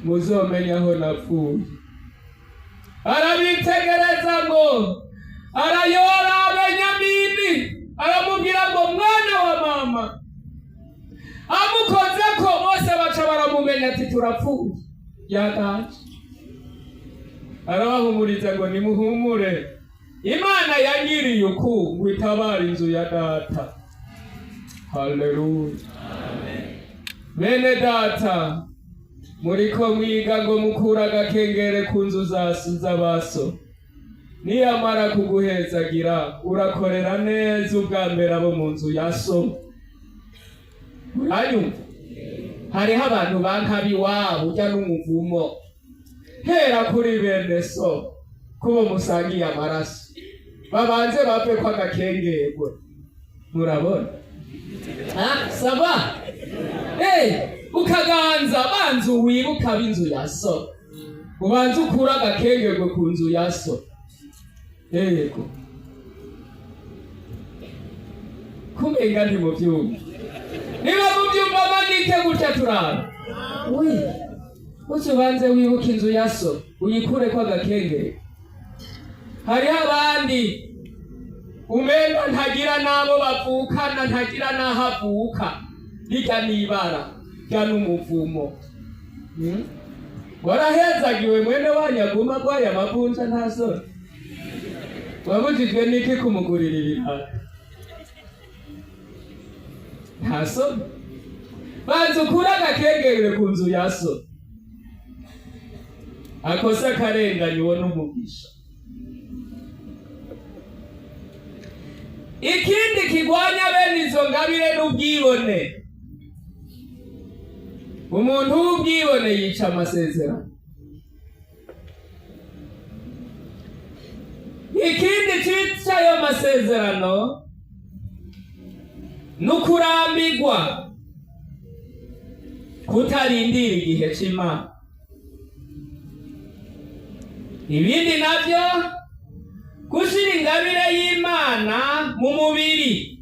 muzomenya aho napfuye. Arabitegereza ngo arayora Benyamini, aramubwira ngo mwana wa mama. Amukoze ko bose baca baramumenya, ati turapfuye, yagaje. Arabahumuriza ngo nimuhumure, Imana yangiriye uku ngo itabare inzu ya data. Haleluya! Bene data, muriko mwiga ngo mukure agakengere ku nzu z'abaso. Niyamara kuguhezagira, urakorera neza ubwa mbere abo mu nzu ya so. Uranyumva? Hariho abantu banka b'iwabo, ujya n'umuvumo. Hera kuri bene so, kubo musangiye amaraso, babanze bapfe ko agakengerwe. Murabona? Ah, ça va. Hey, ukaganza, banza wibuka ab'inzu ya so, ubanze ukure agakengerwe ku nzu ya so. Yego, kumenga ntimuvyumva. Niba muvyumva, manike gutya turaba. Wi uzi, ubanze wibuka inzu ya so, uyikureko agakengeri. Hariho abandi umenga ntagira n'abo bavukana, ntagira n'aho avuka. Rirya n'ibara rya n'umuvumo. Warahezagiwe, mwene wanyu aguma agwaye amavunja, nta soni. Wabujijwe n'iki kumugurira ibirato? Nta soni. Banza ukure agakengere ku nzu ya so. Akose akarenganye, uwo n'umugisha. Ikindi kigwanya bene izo ngabire n'ubwibone. Umuntu w'ubwibone yica amasezerano. Ikindi cica ayo masezerano ni ukurambirwa, kutarindira igihe c'Imana. Ibindi navyo, gushira ingabire y'Imana mu mubiri,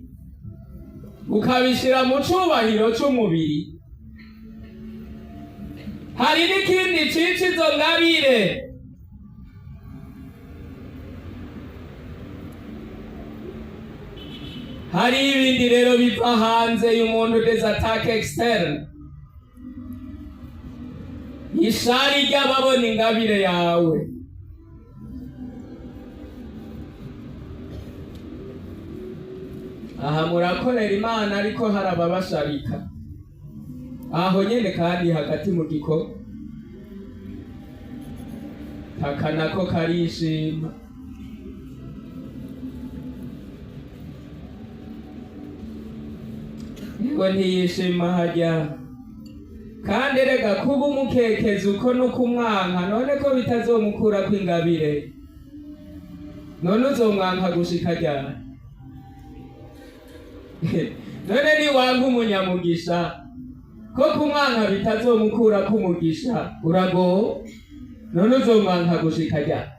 ukabishira mu cubahiro c'umubiri. Hari n'ikindi cica izo ngabire. Hari ibindi rero biva hanze y'umuntu, des attaques externes, ishari ry'ababona ingabire yawe. Aha murakorera Imana, ariko hari ababasharika aho nyene, kandi hagati mu gikorwa aka nako karishima. Ngo ntiyishima hajya. Kandi rega kuba umukekeza uko no kumwanka, none ko bitazomukurako ingabire, none uzomwanka gushika ryari? None niwanga umunyamugisha, ko kumwanka bitazomukurako umugisha, uragowe. None uzomwanka gushika ryari?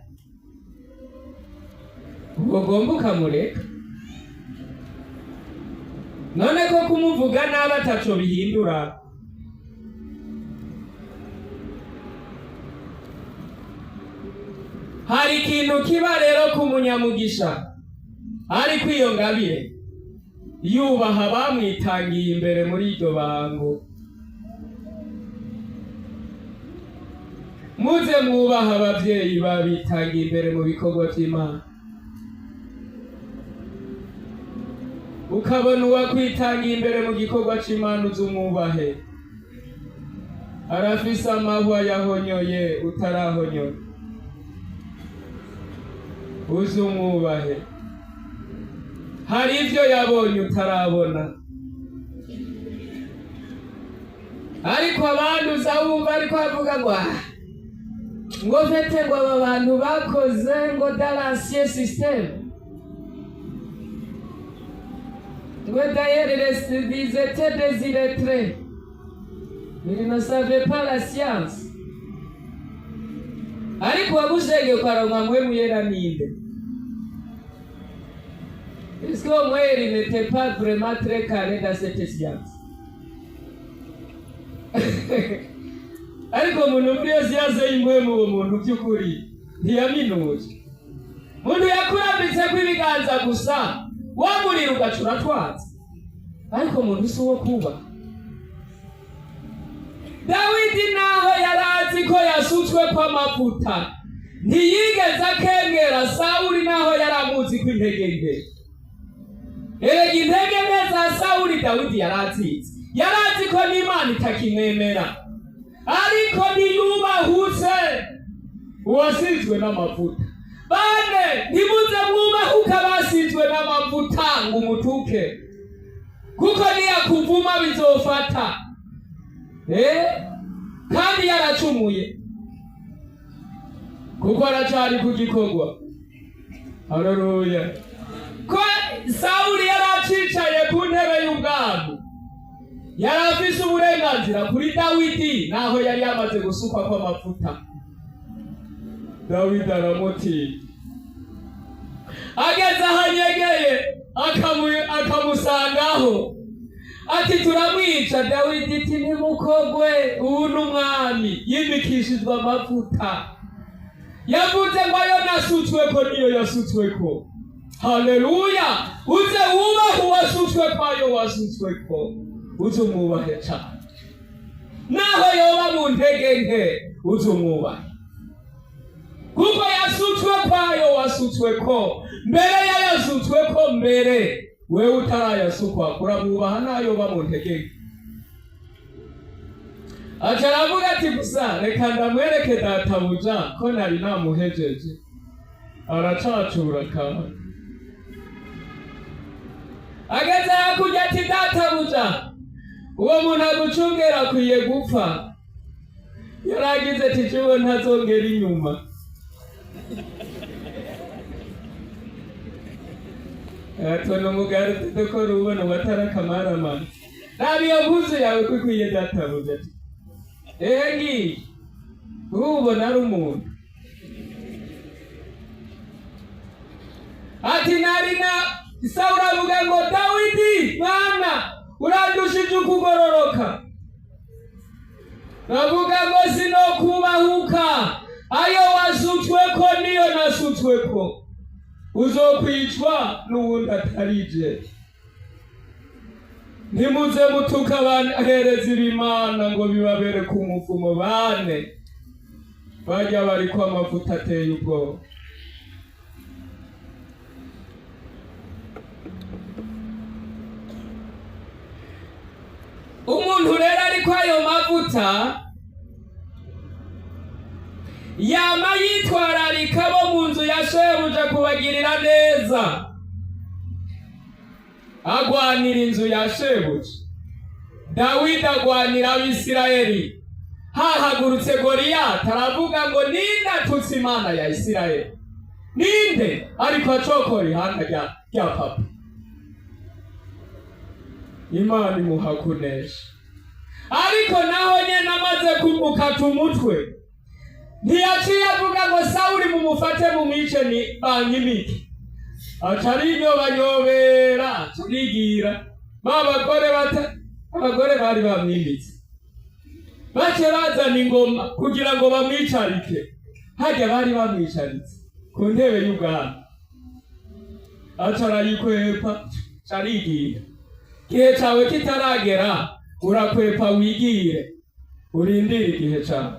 Ubwo ugomba ukamureka. None ko kumuvuga nabi ataco bihindura? Hari ikintu kiba rero ku munyamugisha, ariko iyo ngabire yubaha bamwitangiye imbere muri iryo bango. Muze mwubaha abavyeyi babitangiye imbere mu bikorwa vy'Imana. Ukabona uwakwitangiye imbere mu gikorwa c'Imana, uze umwubahe. Arafise amahwa yahonyoye utarahonyora, uze umwubahe. Hari ivyo yabonye utarabona. Ariko abandi uza wumva ariko avuga ngo ah, ngo fete, ngo aba bantu bakoze ngo dans l'ancien système, ngo d'ailleurs ils étaient des illettrés. Il ne savait pas la science. Ariko uwagusengeye ukaronka Mpwemu Yera ninde? Est-ce que au moins il n'était pas vraiment très carré dans cette science? Ariko umuntu muri iyo siyanse y'impwemu, uwo muntu by'ukuri ntiyaminuje. Muntu yakurambitseko ibiganza gusa, wamurira ugaca uratwaza, ariko umuntu si uwo kuba. Dawidi naho yari azi ko yasutswe kw'amavuta, ntiyigeze akengera Sawuli naho yari amuzi ko intege nke. Erega intege nke za Sawuli Dawidi yari azizi, yari azi ko n'Imana itakimwemera, ariko ntiyubahutse uwasizwe n'amavuta. Bane, ntimuze mwubahuka basizwe n'amavuta ngo umutuke, kuko niyakuvuma bizofata. Kandi yaracumuye, kuko aracari ku gikorwa. Haleluya! Ko Sawuli yari acicaye ku ntebe y'ubwami, yari afise uburenganzira kuri Dawidi naho yari yamaze gusukwa kw'amavuta. Dawidi aramutinya, ageze aho anyegeye akamusangaho ati: "Turamwica." Dawidi ati: "Ntimukogwe, ubu ni umwami yimikishijwe amavuta." Yavuze ngo ayo nasutsweko niyo yasutsweko. Haleluya! Uze wubahe uwasutsweko, ayo wasutsweko uze umwubahe cane, naho yoba mu ntege nke uze umwubahe, kuko yasutswe kwayo wasutsweko mbere, yayasutsweko mbere wewe utarayasukwa. Uramwubaha nayo ba mu ntege nke. Aca aravuga ati: "Gusa reka ndamwereke databuja ko nari namuhejeje." Aracacura kandi ageze hakurya ati: "Databuja, uwo muntu agucungera akwiye gupfa." Yaragize ati: "Jewe ntazongera inyuma." Tona umugari tudukora ubona watara akamaramara. "Raba iyo mpuzu yawe ko ikwiye databuja." Ati: "Ehe, ngiyi, ubona ari umuntu." Ati nari na Sawuli avuga ngo: "Dawidi mwana, urandushije ukugororoka." Bavuga ngo: "Sinokubahuka, ayo wasutsweko niyo nasutsweko, uzokwicwa n'uwundi atarije." Ntimuze mutuka abahereza ibimana ngo bibabere ku muvumo. Bane bajya bariko amavuta ateye ubwoba. Umuntu rero ariko ayo mavuta yama yitwararika bo mu nzu ya shebuja kubagirira neza, agwanira inzu ya shebuja. Dawidi agwanira Abisirayeli. Hahagurutse Goliyati aravuga ngo: "Ninde atutse Imana ya Isirayeli? Ninde?" Ariko acokora ihanga rya papa, Imana imuha kunesha. Ariko naho nyene amaze kumukata umutwe, ntiyaciye avuga ngo: "Sawuli mumufate mumwice ni banyimike." Aca arinyobanyobera, aca arigira. Ba bagore bata abagore bari bamwimitse bace bazana ingoma kugira ngo bamwicarike harya bari bamwicaritse ku ntebe y'ubwami. Aca arayikwepa, aca arigira. Igihe cawe kitaragera urakwepa wigire, urindire igihe cawe.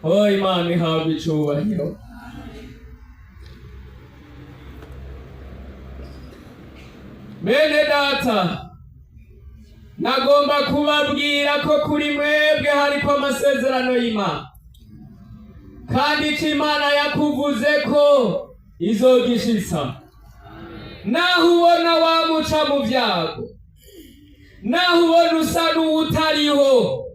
Oh, Imana ihabwa icubahiro. Bene data, nagomba kubabwira ko kuri mwebwe hariko amasezerano y'Imana, kandi ico Imana yakuvuze ko izogishitsa. Naho ubona wamuca mu vyago, naho ubona usa n'uwutariho,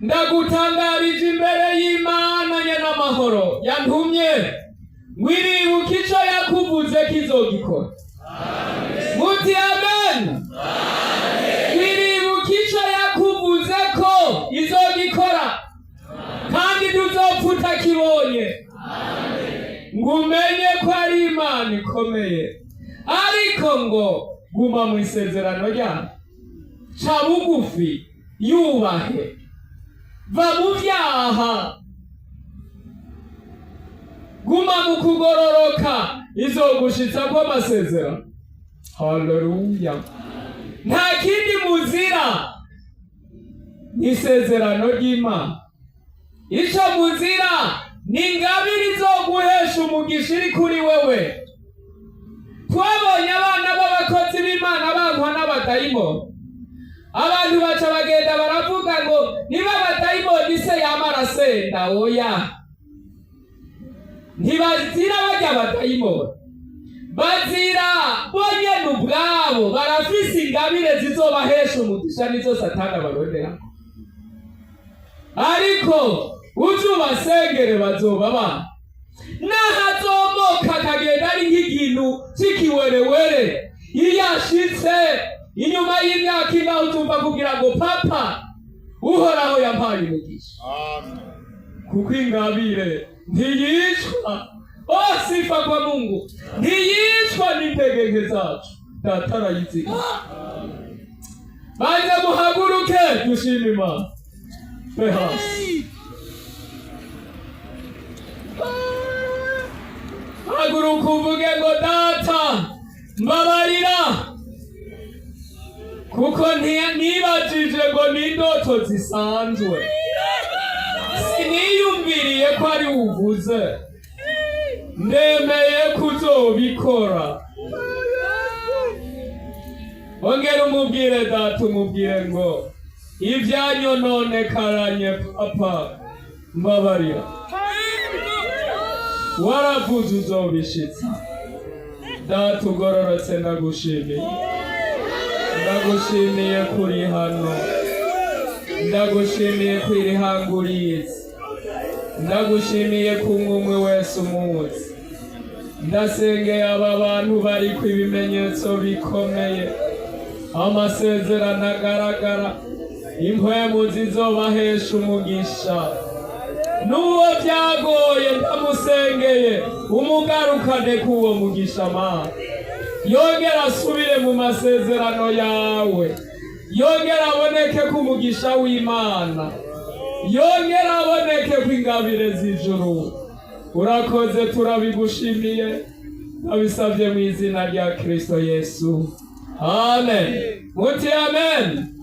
ndagutangarije imbere y'Imana nyenamahoro yantumye ngo iribuka ico yakuvuze ko izogikora. Muti amen. Iribuka ico yakuvuze. Ngo umenye ko ari Imana ikomeye. Ariko ngo guma mu isezerano ryayo, ca bugufi, yubahe, va mu byaha, guma mu kugororoka, izogushitsa ko amasezerano. Haleluya! Nta kindi muzira, ni isezerano ry'Imana. Ico muzira ni ingabire izoguhesha umugisha iri kuri wewe. Twabonye abana b'abakozi b'Imana bankwa n'abadayimoni. Abantu baca bagenda baravuga ngo niba abadayimoni se yama arasenda. Oya, ntibazira barya abadayimoni, bazira bonyene ubwabo. Barafise ingabire zizobahesha umugisha, nizo Satani abaronderako. Ariko uje ubasengere, bazoba bana n'ahazomoka akagenda ari nk'ikintu c'ikiwerewere. Iyo ashitse inyuma y'imyaka 4, utumva kugira ngo: "Papa, Uhoraho yampaye umugisha." Kuko ingabire ntiyicwa. Oh, sifa kwa Mungu! Ntiyicwa n'integeke zacu, Data arayiziga. Banze muhaguruke dushime Imana. Twe hasi, haguruka uvuge ngo: "Data, mbabarira, kuko nibajije ngo ni indoto zisanzwe, siniyumviriye ko ari uvuze. Ndemeye kuzobikora." Ongera umubwire Data, umubwire ngo: "Ivyanyononekanye, Papa, mbabarira. Waravuze uzobishitsa. Data ugororotse, ndagushimiye, ndagushimiye kuri hano, ndagushimiye ko iri hanga urizi, ndagushimiye ko umwe umwe wese umuzi. Ndasengeye aba bantu bariko ibimenyetso bikomeye, amasezerano agaragara, impwemu zizobahesha umugisha. N'uwo byagoye ndamusengeye, umugarukane k'uwo mugisha, Mana, yongera asubire mu masezerano yawe, yongera aboneke ku mugisha w'Imana, yongera aboneke ku ingabire z'ijuru. Urakoze, turabigushimiye, ndabisabye mu izina rya Kristo Yesu, amen." Muti amen.